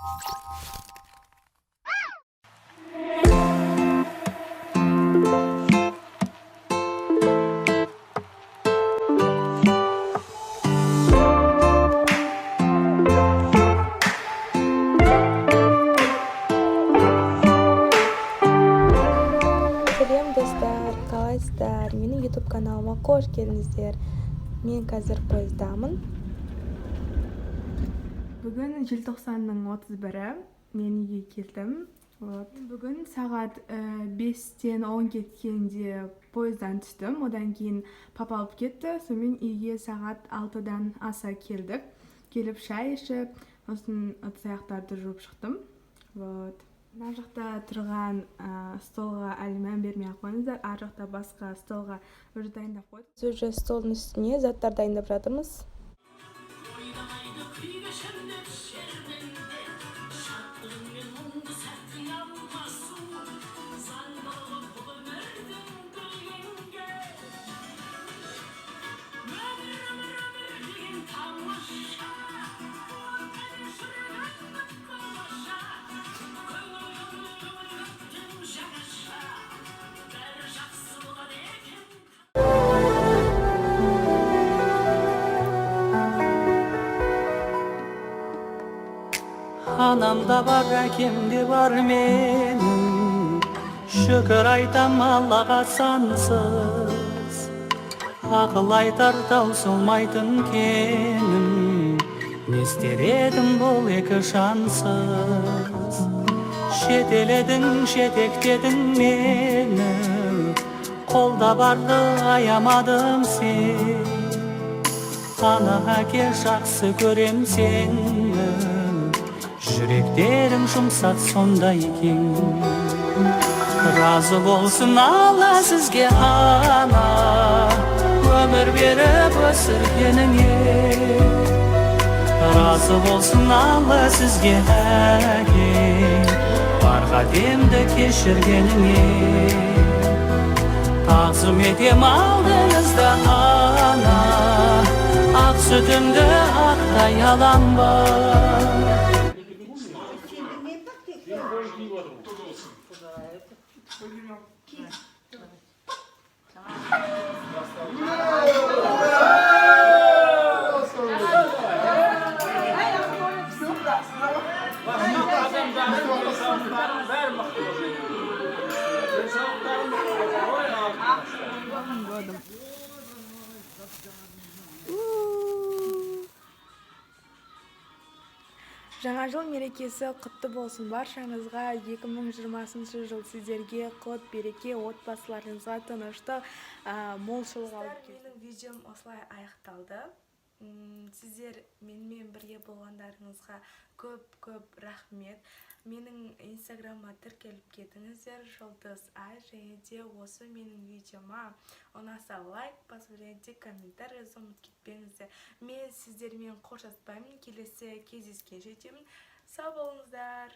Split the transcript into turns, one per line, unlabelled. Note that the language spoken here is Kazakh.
Сәлем, достар! Қалайсыздар? Менің YouTube каналыма қош келдіңіздер! Мен қазір пойыздамын.
Бүгін желтоқсанның 31-і, мен үйге келдім. Вот. Бүгін сағат 5-тен 10 кеткенде пойыздан түстім. Одан кейін папа алып кетті. Сонымен үйге сағат 6-дан аса келдік. Келіп, шай ішіп, сосын ыдыс аяқтарды жуып шықтым. Вот. Мына жақта тұрған столға әлі мән бермей ақ қойыңыздар. Ар жақта басқа столға уже дайындап қойдым.
Біз уже столдың үстіне заттар дайындап жатырмыз.
Ойнайды күй кешемдеп шерменде, шаттығы мен мұңды сәттің алмасу заңдылығы бұл өмірдің білгенге. Өмір, өмір, өмір деген тамаша, өтеді жүрегіңді балаша. Көңіл, көңіл, көңіл, көктем жаңаша, бәрі жақсы болады екен.
Анам да бар, әкем де бар менің. Шүкір айтам Аллаға сансыз. Ақыл айтар таусылмайтын кенім. Не істер едім бұл екі жансыз? Жетеледің, жетектедің мені. Қолда барды аямадым сен. Ана, әке, жақсы көрем сені. Жүректерің жұмсақ, сондай кең. Разы болсын Алла сізге, ана, өмір беріп өсіргеніңе. Разы болсын Алла сізге, әке, бар қатемді кешіргеніңе. Тағзым етем алдыңызда, ана. Ақ сүтімді ақтай алам ба?
Адамдардың денсаулықтарының бәрі мықты болсын, денсаулықтары мықты болсын. Ой,
Годом. Жаңа жыл мерекесі құтты болсын баршаңызға! 2020 жыл сіздерге құт береке, отбасыларыңызға тыныштық, молшылық алып келсін.
Менің видеом осылай аяқталды. Сіздер менімен бірге болғандарыңызға көп көп рахмет. Менің инстаграмыма тіркеліп кетіңіздер, Жұлдыз Ай. Және де осы менің видеома ұнаса, лайк басып және де комментарий жазуды ұмытып кетпеңіздер. Мен сіздермен қоштаспаймын, келесі кездескенше жетемін. Сау болыңыздар!